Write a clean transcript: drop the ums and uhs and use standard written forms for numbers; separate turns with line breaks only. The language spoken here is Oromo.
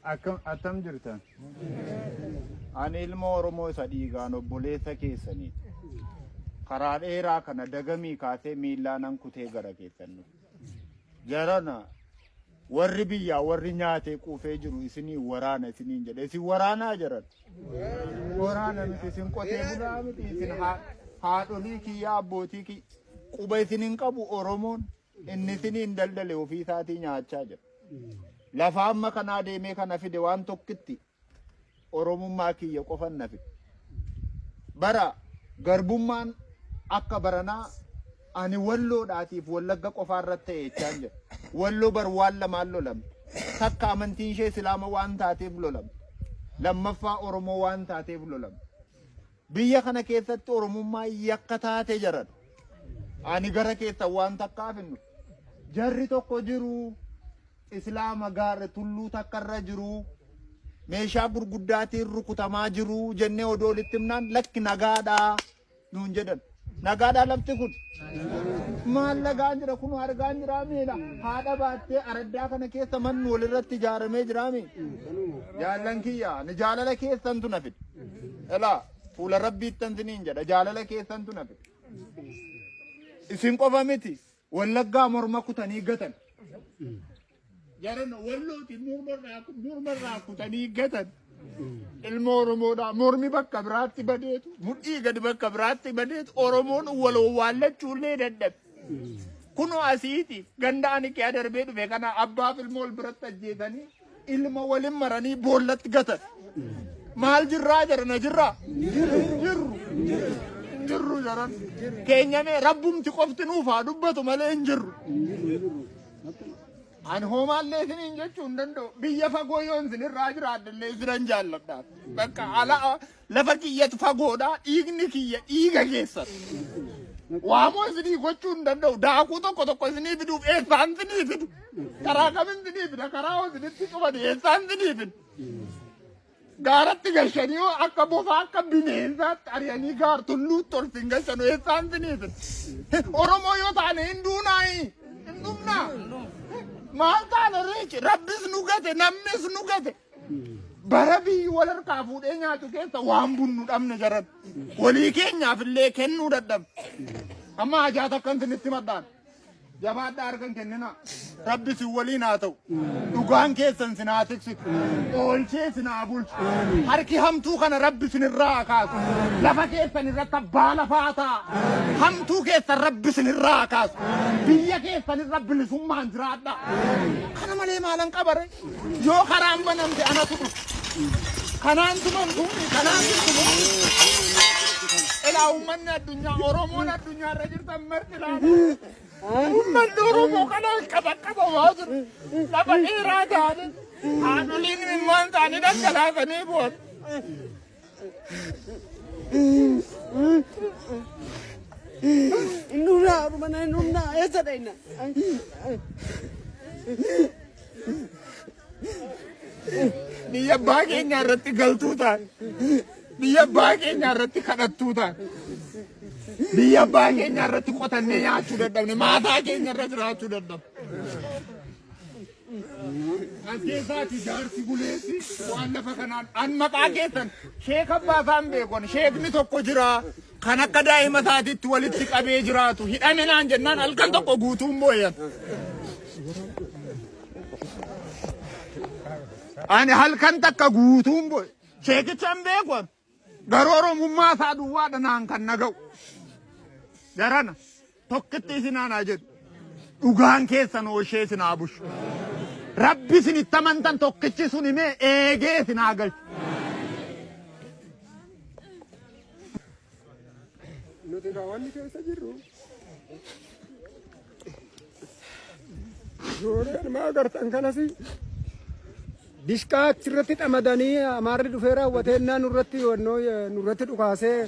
Akkam attam jirtan? Ani ilma Oromoo isa dhiigaan obboleessa keessaniiti. Karaa dheeraa kana dagamii kaasee miillaanan kutee gara keessan dhufe. Jarana warri biyyaa warri nyaatee quufee jiru isinii waraana isiniin jedhe. Isin waraanaa jaran? Waraana miti isin qotee bulaa miti isin haadholii kiyyaa abbootii kiyya quba isin hin qabu Oromoon inni isiniin daldale ofii isaatii nyaachaa jira. Lafa amma kanaa deemee kana fide waan tokkitti Oromummaa kiyya qofan na fide. Bara garbummaan akka baranaa ani walloodhaatiif wallagga qofaa irratti ta'e jechaan jira. Walloo bar waan lamaan lolamte. Takka amantiin ishee Islaama waan taateef lolamte. Lammaffaa Oromoo waan taateef lolamte. Biyya kana keessatti Oromummaan yakka taate jaran. Ani gara keessan waan takkaaf hin dhufu. Jarri tokko jiru Islaama gaara tulluu takka irra jiru meeshaa gurguddaatiin rukutamaa jiru jennee odoo walitti himnaan lakki nagaadhaa nuun jedhan. Nagaadhaa lafti kun. Maal nagaan jira kun argaan jira miila. Haadha baattee araddaa kana keessa manni walirratti ijaaramee jira mi. Jaallan kiyya ni jaalala keessantu na fide. Elaa fuula rabbiittan siniin jedha jaalala keessantu na fide. Isin qofa miti wallaggaa morma kutanii gatan. Jaran wallooti mormarraa kutanii gatan. Ilma Oromoodhaa mormi bakka biraatti badeetu mudhii gadi bakka biraatti badeetu Oromoon wal owwaallachuullee dadhabe. Kunoo asiiti ganda ani kee darbee dhufe kana abbaaf ilma wal biratti ajjeesanii ilma walin maranii boollatti gatan. Maal jirraa jarana jirraa? Hin jirru. Hin jirru jaran. Keenyamee rabbumti qofti nuuf haa dubbatu malee hin jirru. Ani hoomaallee isiniin jechuu hin danda'u. Biyya fagoo yoon isinirraa jiraadhellee isinan jaalladha. Bakka ala lafa kiyyatu fagoodha. Dhiigni kiyya dhiiga keessan. Waamoo isinii gochuu hin danda'u. Daakuu tokko tokko isinii fiduuf eessaan isinii fidu? Karaa kamin isinii fida? Karaa hoo isinitti cufani eessaan isinii fidu? Gaaratti gashanii hoo akka bofaa akka bineensaatti ari'anii gaar tulluutti ol sin gashanu eessaan isinii fidu? Oromoo yoo taane hin duunaayi? Hin dhumnaa? Maal taane reechi? Rabbis nu gate, namnis nu gate. Bara biyyi wal harkaa fuudhee nyaatu keessa waan bunnu dhabne jaran. Walii keenyaaf illee kennuu dadhabne. Amma hajaa takkan isinitti madhaan. Jabaadhaa harka hin kenninaa. Rabbi isin waliin haa ta'u. Dhugaan keessan sin haa tiksitu. Oolchee isin haa bulchu. Harki hamtuu kana Rabbi isin irraa haa kaasu. Lafa keessan irratti abbaa lafaa ta'a. Hamtuu keessan Rabbi isin irraa haa kaasu. Biyya keessan irra bilisummaan jiraadhaa. Kana malee maalan qabare? Yoo karaan banamte anatu dhufa. Kanaan tumamtuuni, kanaan tumamtuuni. Ilaa uummanni addunyaa, Oromoon addunyaa irra jirtan marti ilaala. Uummanni Oromoo kanaan qabaqqabamaa jiru. Lafa dheeraa ta'anii haadholiin ilmaan isaanii dhangalaasanii bu'an.
Hin dhumnaa, mana hin dhumnaa, eessa dhayna?
Biyya abbaa keenyaa irratti galtuu taane. Biyya abbaa keenyaa irratti kadhattuu taane. Biyya abbaa keenyaa irratti qotannee nyaachuu dadhabne. Maataa keenya irra jiraachuu dadhabne. As keessaati jaarsi buleessi waan lafa kanaan an maqaa keessan sheeka abbaa isaan beekon sheekni tokko jira kan akka daa'ima isaatiitti walitti qabee jiraatu hidhame naan jennaan halkan tokko guutuun booyan. Ani halkan takka guutuun booye sheekicha hin beeku an. Garuu Oromummaa isaa duwwaadha naan kan na ga'u. Jarana tokkitti isin aanaa jedhu. Dhugaan keessan ooshee isin haa bushu. Rabbi isin itti amantan tokkichi sun himee eegee isin haa galchu.
Nuti egaa wanni keessa jirru Ijoolleen maa agartan kanas dishqaa achirratti xamadanii amaarri dhufee raawwatee nurratti nurratti dhukaasee.